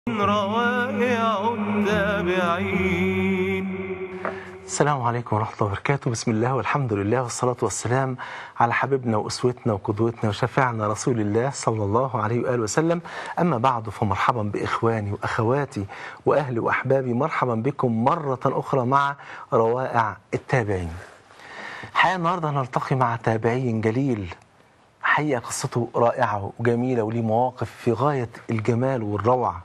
روائع التابعين. السلام عليكم ورحمة الله وبركاته. بسم الله والحمد لله والصلاة والسلام على حبيبنا وأسوتنا وقدوتنا وشفيعنا رسول الله صلى الله عليه وآله وسلم. أما بعد، فمرحبا بإخواني وأخواتي وأهلي وأحبابي، مرحبا بكم مرة أخرى مع روائع التابعين. حقيقة النهاردة هنلتقي مع تابعي جليل، حقيقة قصته رائعة وجميلة وليه مواقف في غاية الجمال والروعة.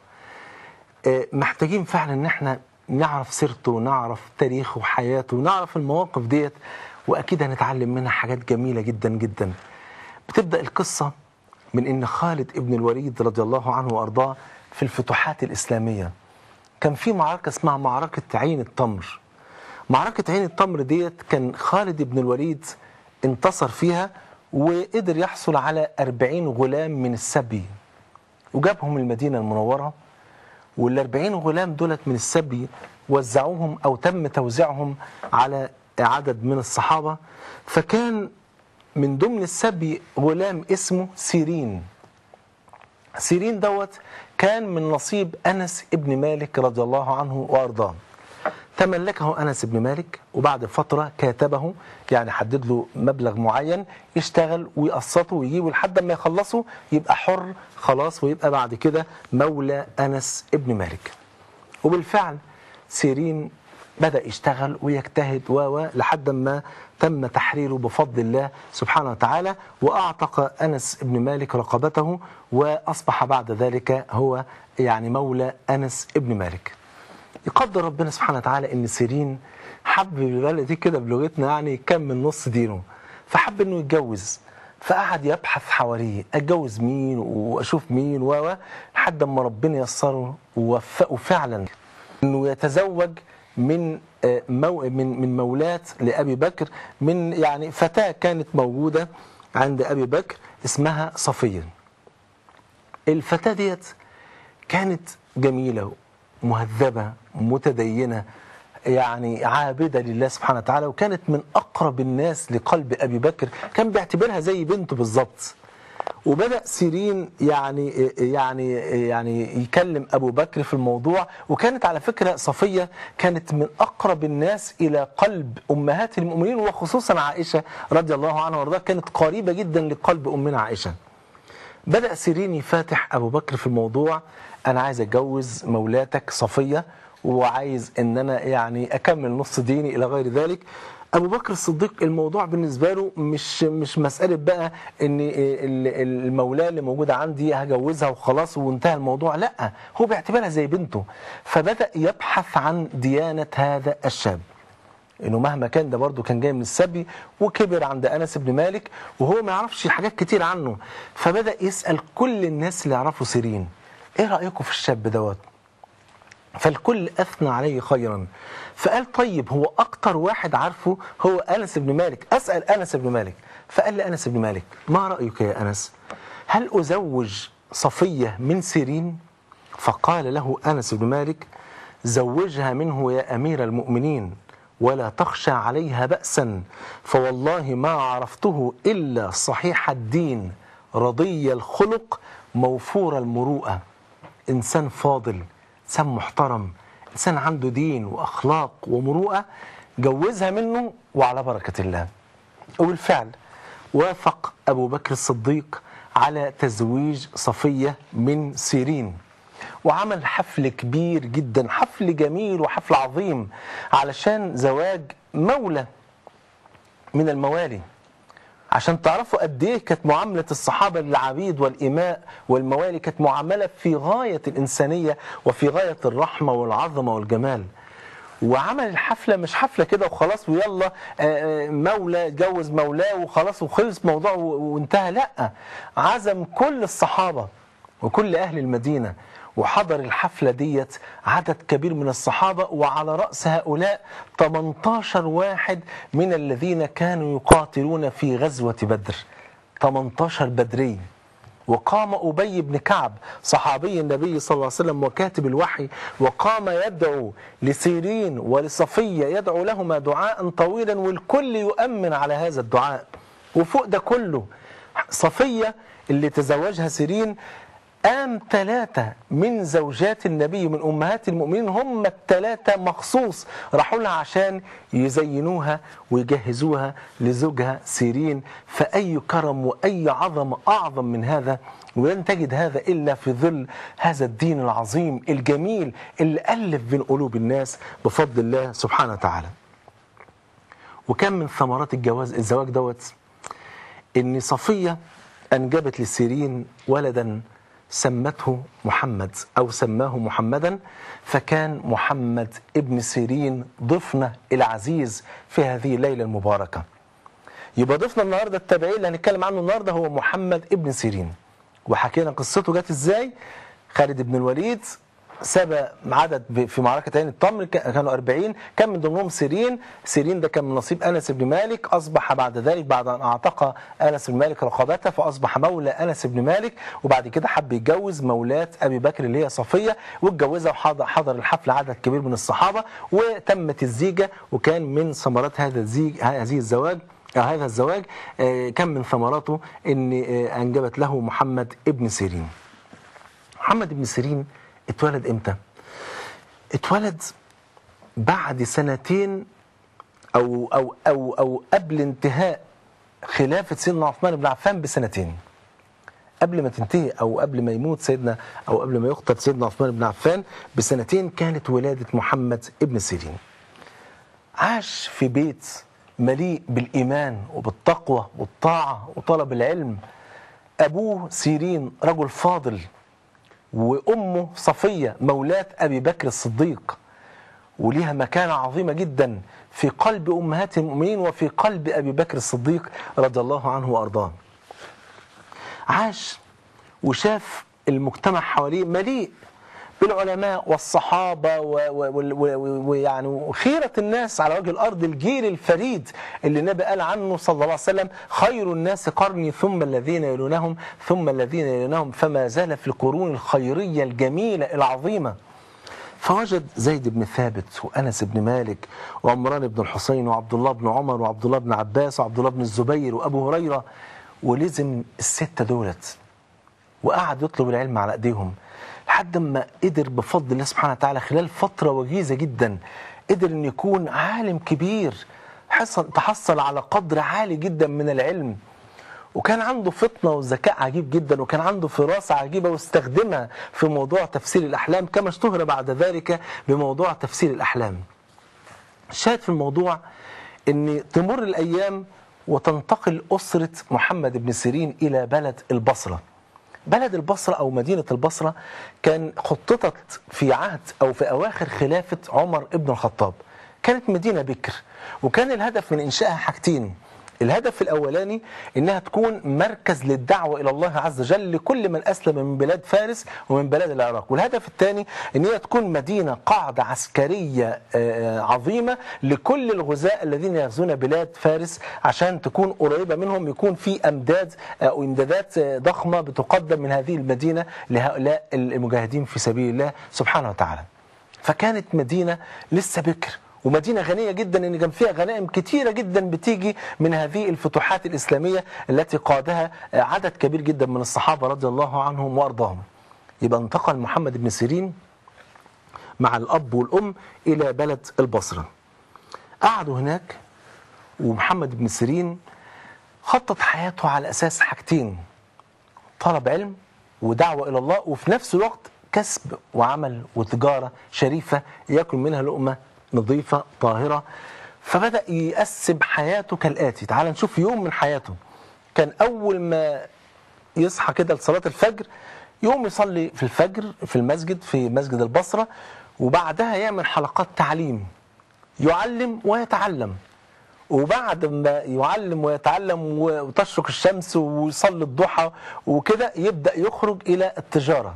محتاجين فعلا ان احنا نعرف سيرته ونعرف تاريخه وحياته ونعرف المواقف ديت، واكيد هنتعلم منها حاجات جميلة جدا جدا. بتبدا القصة من ان خالد ابن الوليد رضي الله عنه وارضاه في الفتوحات الاسلامية كان في معركة اسمها معركة عين التمر. معركة عين التمر ديت كان خالد ابن الوليد انتصر فيها وقدر يحصل على 40 غلام من السبي وجابهم المدينة المنورة. وال40 غلام دولت من السبي وزعوهم أو تم توزيعهم على عدد من الصحابة. فكان من ضمن السبي غلام اسمه سيرين. سيرين دوت كان من نصيب أنس ابن مالك رضي الله عنه وأرضاه. تملكه أنس بن مالك، وبعد فترة كاتبه، يعني حدد له مبلغ معين يشتغل ويقسطه ويجيبه لحد ما يخلصه يبقى حر خلاص، ويبقى بعد كده مولى أنس ابن مالك. وبالفعل سيرين بدأ يشتغل ويجتهد و لحد ما تم تحريره بفضل الله سبحانه وتعالى، وأعتق أنس ابن مالك رقبته، وأصبح بعد ذلك هو يعني مولى أنس ابن مالك. يقدر ربنا سبحانه وتعالى ان سيرين حب بالبلدي كده بلغتنا يعني كم من نص دينه، فحب انه يتجوز. فقعد يبحث حواليه، اتجوز مين واشوف مين و لحد ما ربنا يسره ووفقه فعلا انه يتزوج من من مولاة لابي بكر، من يعني فتاة كانت موجودة عند ابي بكر اسمها صفية. الفتاة ديت كانت جميلة مهذبة متدينة، يعني عابدة لله سبحانه وتعالى، وكانت من أقرب الناس لقلب أبي بكر، كان بيعتبرها زي بنته بالظبط. وبدأ سيرين يعني يعني يعني يكلم أبو بكر في الموضوع. وكانت على فكرة صفية كانت من أقرب الناس إلى قلب أمهات المؤمنين، وخصوصا عائشة رضي الله عنها وارضاها، كانت قريبة جدا لقلب أمنا عائشة. بدأ سيرين يفاتح أبو بكر في الموضوع، أنا عايز أتجوز مولاتك صفية، وعايز إن أنا يعني أكمل نص ديني إلى غير ذلك. أبو بكر الصديق الموضوع بالنسبة له مش مسألة بقى إن المولاة اللي موجودة عندي هجوزها وخلاص وانتهى الموضوع، لأ، هو بيعتبرها زي بنته. فبدأ يبحث عن ديانة هذا الشاب، انه مهما كان ده برضه كان جاي من السبي وكبر عند انس بن مالك وهو ما يعرفش حاجات كتير عنه. فبدأ يسأل كل الناس اللي يعرفوا سيرين، ايه رأيكم في الشاب دوت؟ فالكل اثنى عليه خيرا. فقال طيب هو اكتر واحد عارفه هو انس بن مالك، اسأل انس بن مالك. فقال لانس بن مالك، ما رأيك يا انس، هل ازوج صفية من سيرين؟ فقال له انس بن مالك، زوجها منه يا امير المؤمنين، ولا تخشى عليها بأسا، فوالله ما عرفته إلا صحيح الدين رضي الخلق موفور المروءة. إنسان فاضل، إنسان محترم، إنسان عنده دين وأخلاق ومروءة، جوزها منه وعلى بركة الله. وبالفعل وافق أبو بكر الصديق على تزويج صفية من سيرين، وعمل حفل كبير جدا، حفل جميل وحفل عظيم علشان زواج مولى من الموالي، عشان تعرفوا قد ايه كانت معاملة الصحابة للعبيد والإماء والموالي، كانت معاملة في غاية الإنسانية وفي غاية الرحمة والعظمة والجمال. وعمل الحفلة مش حفلة كده وخلاص ويلا مولى جوز مولاه وخلاص وخلص موضوع وانتهى، لا، عزم كل الصحابة وكل أهل المدينة، وحضر الحفلة ديت عدد كبير من الصحابة، وعلى رأس هؤلاء 18 واحد من الذين كانوا يقاتلون في غزوة بدر، 18 بدري. وقام أبي بن كعب صحابي النبي صلى الله عليه وسلم وكاتب الوحي، وقام يدعو لسيرين ولصفية، يدعو لهما دعاء طويلا والكل يؤمن على هذا الدعاء. وفوق ده كله صفية اللي تزوجها سيرين قام 3 من زوجات النبي من أمهات المؤمنين، هم ال3 مخصوص راحوا لها عشان يزينوها ويجهزوها لزوجها سيرين. فأي كرم وأي عظمة أعظم من هذا؟ ولن تجد هذا إلا في ظل هذا الدين العظيم الجميل اللي ألف بين قلوب الناس بفضل الله سبحانه وتعالى. وكان من ثمرات الزواج دوت إن صفية أنجبت لسيرين ولدا سمته محمد أو سماه محمدا، فكان محمد ابن سيرين ضيفنا العزيز في هذه الليلة المباركة. يبقى ضيفنا النهاردة التابعي اللي هنتكلم عنه النهاردة هو محمد ابن سيرين، وحكينا قصته جت ازاي. خالد بن الوليد سبى عدد في معركة عين التمر، كانوا 40، كان من ضمنهم سيرين. سيرين ده كان من نصيب أنس بن مالك، أصبح بعد ذلك بعد أن أعتق أنس بن مالك رقبته فأصبح مولى أنس بن مالك، وبعد كده حب يتجوز مولاة أبي بكر اللي هي صفية، واتجوزها وحضر الحفل عدد كبير من الصحابة، وتمت الزيجة. وكان من ثمرات هذا الزواج كان من ثمراته أن أنجبت له محمد ابن سيرين. محمد ابن سيرين اتولد امتى؟ اتولد بعد سنتين او او او او قبل انتهاء خلافة سيدنا عثمان بن عفان بسنتين. قبل ما تنتهي او قبل ما يموت سيدنا او قبل ما يقتل سيدنا عثمان بن عفان بسنتين كانت ولادة محمد ابن سيرين. عاش في بيت مليء بالإيمان وبالتقوى والطاعة وطلب العلم. أبوه سيرين رجل فاضل، وأمه صفية مولاة أبي بكر الصديق، وليها مكانة عظيمة جدا في قلب أمهات المؤمنين وفي قلب أبي بكر الصديق رضي الله عنه وأرضاه. عاش وشاف المجتمع حواليه مليء بالعلماء والصحابة ويعني خيرة الناس على وجه الأرض، الجيل الفريد اللي النبي قال عنه صلى الله عليه وسلم: خير الناس قرني ثم الذين يلونهم ثم الذين يلونهم، فما زال في القرون الخيرية الجميلة العظيمة. فوجد زيد بن ثابت وأنس بن مالك وعمران بن الحصين وعبد الله بن عمر وعبد الله بن عباس وعبد الله بن الزبير وأبو هريرة، ولزم الستة دولت وقعد يطلب العلم على أيديهم لحد ما قدر بفضل الله سبحانه وتعالى خلال فترة وجيزة جدا قدر أن يكون عالم كبير، تحصل على قدر عالي جدا من العلم، وكان عنده فطنة وذكاء عجيب جدا، وكان عنده فراسة عجيبة واستخدمها في موضوع تفسير الأحلام، كما اشتهر بعد ذلك بموضوع تفسير الأحلام. الشاهد في الموضوع أن تمر الأيام وتنتقل أسرة محمد بن سيرين إلى بلد البصرة. بلد البصرة أو مدينة البصرة كان خططت في عهد أو في أواخر خلافة عمر بن الخطاب، كانت مدينة بكر، وكان الهدف من إنشائها حاجتين. الهدف الأولاني إنها تكون مركز للدعوة إلى الله عز وجل لكل من أسلم من بلاد فارس ومن بلاد العراق، والهدف الثاني إن هي تكون مدينة قاعدة عسكرية عظيمة لكل الغزاة الذين يغزون بلاد فارس، عشان تكون قريبة منهم، يكون في أمداد أو إمدادات ضخمة بتقدم من هذه المدينة لهؤلاء المجاهدين في سبيل الله سبحانه وتعالى. فكانت مدينة لسه بكر، ومدينة غنية جدا، إن كان فيها غنائم كتيرة جدا بتيجي من هذه الفتوحات الإسلامية التي قادها عدد كبير جدا من الصحابة رضي الله عنهم وأرضاهم. يبقى انتقل محمد بن سيرين مع الأب والأم إلى بلد البصرة. قعدوا هناك، ومحمد بن سيرين خطط حياته على أساس حاجتين: طلب علم ودعوة إلى الله، وفي نفس الوقت كسب وعمل وتجارة شريفة يأكل منها لقمة نظيفة طاهرة. فبدأ يقسم حياته كالآتي. تعال نشوف يوم من حياته. كان أول ما يصحى كده لصلاة الفجر يوم يصلي في الفجر في المسجد، في مسجد البصرة، وبعدها يعمل حلقات تعليم، يعلم ويتعلم. وبعد ما يعلم ويتعلم وتشرق الشمس ويصلي الضحى وكده، يبدأ يخرج إلى التجارة،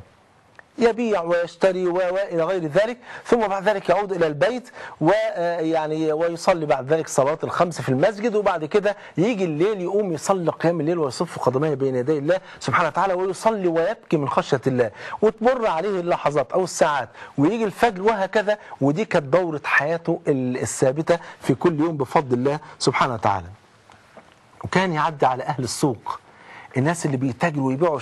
يبيع ويشتري وإلى غير ذلك، ثم بعد ذلك يعود إلى البيت ويعني ويصلي بعد ذلك صلاة الخمس في المسجد، وبعد كده يجي الليل يقوم يصلي قيام الليل ويصف قدميه بين يدي الله سبحانه وتعالى ويصلي ويبكي من خشية الله، وتمر عليه اللحظات أو الساعات ويجي الفجر وهكذا. ودي كانت دورة حياته الثابتة في كل يوم بفضل الله سبحانه وتعالى. وكان يعدي على أهل السوق، الناس اللي بيتاجروا ويبيعوا